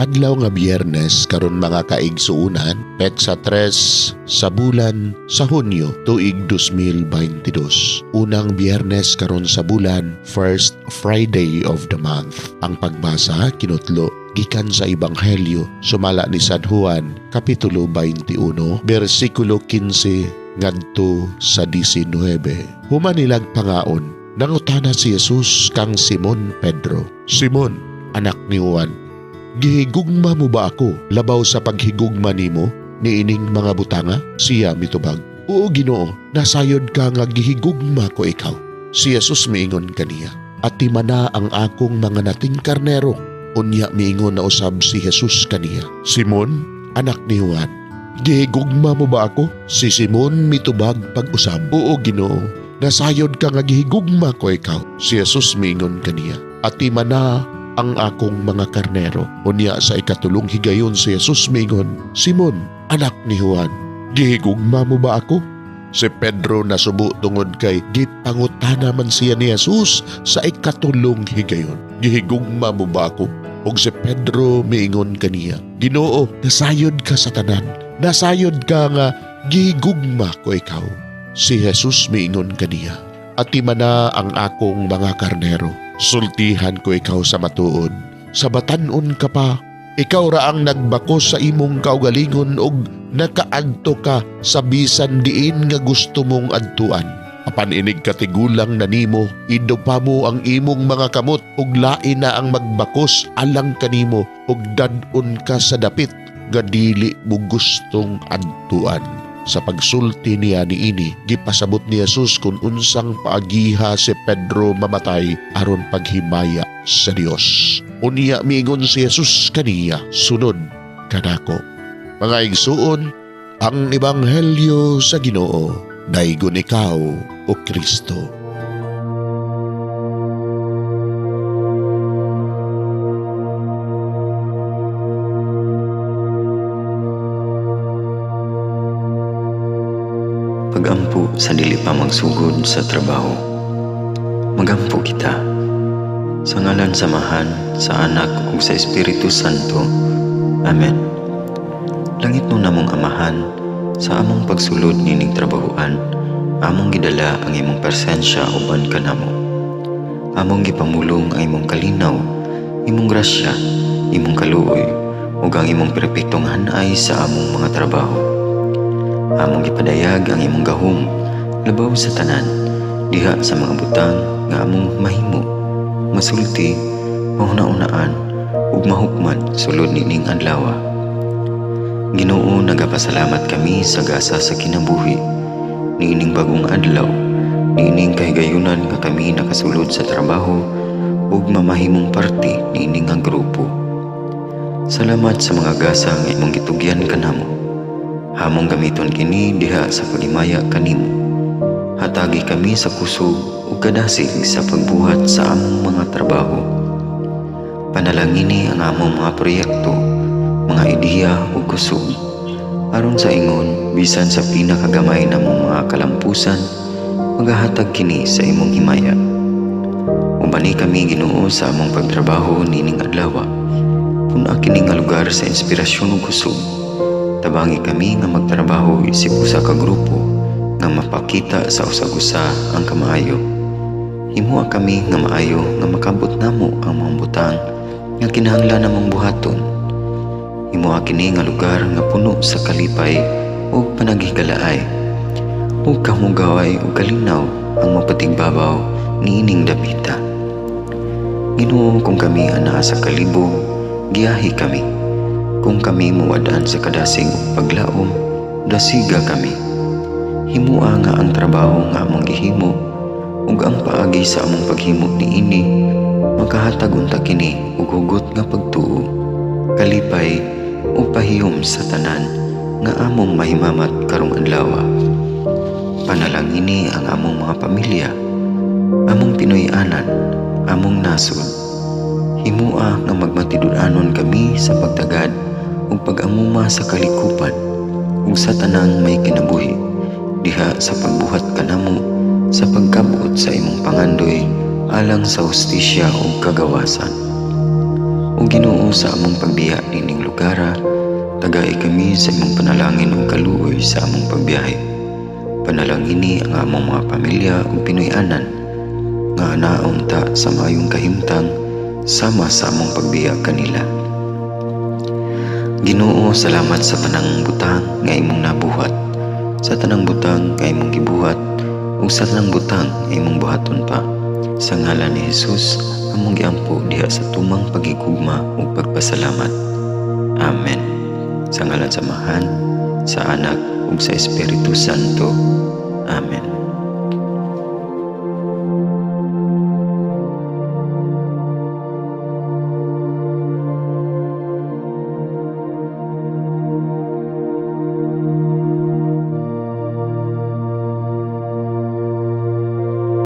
Adlaw nga Biyernes karon, mga kaigsuunan, petsa 3 sa bulan sa Hunyo, tuig 2022. Unang Biyernes karon sa bulan, first Friday of the month. Ang pagbasa kinutlo gikan sa Ebanghelyo sumala ni San Juan, Kapitulo 21, bersikulo 15 ngadto sa 19. Human nilag pangaon, nangutana si Jesus kang Simon Pedro, "Simon, anak ni Juan, gihigugma mo ba ako labaw sa paghigugma nimo niining mga butanga?" Siya mitubag, "Oo, Ginoo, nasayod ka nga gihigugma ko ikaw." Si Jesus miingon kaniya, "Atimana ang akong mga nating karnero." Unya miingon na usab si Jesus kaniya, "Simon, anak ni Juan, gihigugma mo ba ako?" Si Simon mitubag pag-usab, "Oo, Ginoo, nasayod ka nga gihigugma ko ikaw." Si Jesus miingon kaniya, "Atimana ang akong mga karnero." Unya sa ikatulong higayon si Jesus miingon, "Simon, anak ni Juan, gihigugma mo ba ako?" Si Pedro nasubo tungod kay gipangutana man siya ni Jesus sa ikatulong higayon, "Gihigugma mo ba ako?" Ug si Pedro miingon kaniya, "Ginoo, nasayod ka sa tanan. Nasayod ka nga gihigugma ko ikaw." Si Jesus miingon kaniya, "Atimana ang akong mga karnero. Sultihan ko ikaw sa matuod. Sa batan-on ka pa, ikaw ra ang nagbakos sa imong kaugalingon ug nakaadto ka sa bisan diin nga gusto mong adtuan. Apan inig katigulang na nimo, idupa mo ang imong mga kamot ug lain na ang magbakos alang kanimo ug dad-on ka sa dapit nga dili mo gustong adtuan." Sa pagsulti niya niini, gipasabot ni Jesus kung unsang paagiha si Pedro mamatay aron paghimaya sa Dios. Unya miingon si Jesus kaniya, "Sunod kanako." Mga igsuon, ang ebanghelyo sa Ginoo. Daygon ikaw, o Kristo. Pagampo sa dili pa magsugod sa trabaho. Magampo kita. Sa ngalan sa Amahan, sa Anak ug sa Espiritu Santo. Amen. Langit no namong Amahan, sa among pagsulod nining trabahoan, among gidala ang imong presensya uban kanamo. Among gipamulong ang imong kalinaw, imong grasya, imong kaluoy, ug ang imong perpektong hanay sa among mga trabaho. Among gipadayag ang imong gahom labaw sa tanan diha sa mga butang nga among mahimo, masulti, mahuna-unaan ug mahukman sulod nining adlaw. Ginoo, nagapasalamat kami sa gasa sa kinabuhi niining bagong adlaw, niining kahigayunan nga kami nakasulod sa trabaho ug mamahimong parte niini nga grupo. Salamat sa mga gasa nga imong gitugyan kanamo. Among gamiton kini diha sa paghimaya kanimo. Hatagi kami sa kusog ug kadasig sa pagbuhat sa among mga trabaho. Panalangini ang among mga proyekto, mga ideya ug kusog. Aron sa ingon, bisan sa pinakagamay namong mga kalampusan, magahatag kini sa imong himaya. Ubani kami, Ginoo, sa among pagtrabaho nining adlaw. Pun-a kini nga lugar sa inspirasyon ug kusog. Tabangi kami nga magtrabaho isip usa ka grupo nga mapakita sa usag-usa ang kamaayo. Himoa kami nga maayo nga makabot namo ang mga butang nga kinahanglan namong buhaton. Himoa kini nga lugar nga puno sa kalipay ug panaghigalaay, ug kamugaway ug kalinaw ang mapatigbabaw niining dapita. Ginoo, kung kami anaa sa kalibog, giyahi kami. Kung kami muwad-an sa kadasig ug paglaom, dasiga kami. Himoa nga ang trabaho nga among gihimo ug ang paagi sa among paghimo niini makahatag unta kini og hugot nga pagtuo, kalipay ug pahiyom sa tanan nga among mahimamat karong adlaw. Panalangini ang among mga pamilya, among Pinoy-anan, among nasod. Himoa nga magmatinud-anon kami sa pagtagad ug pag-amuma sa kalikupan ug sa tanang may kinabuhi diha sa pagbuhat kanamo sa pagkabot sa imong pangandoy alang sa hustisya ug kagawasan. O Ginoo, sa among pagbiya niining lugara, tagai kami sa imong panalangin ug kaluoy sa among pagbiyahe. Panalangini ang among mga pamilya ug Pinoy-anan nga anaon ta sa maayong kahimtang sama sa among pagbiya kanila. Ginoo, salamat sa tanang butang nga imong nabuhat, sa tanang butang nga imong gibuhat, ug sa tanang butang nga imong buhaton pa. Sa ngalan ni Jesus, among giampo diha sa tumang paghigugma ug pagpasalamat. Amen. Sa ngalan sa Amahan, sa Anak ug sa Espiritu Santo. Amen.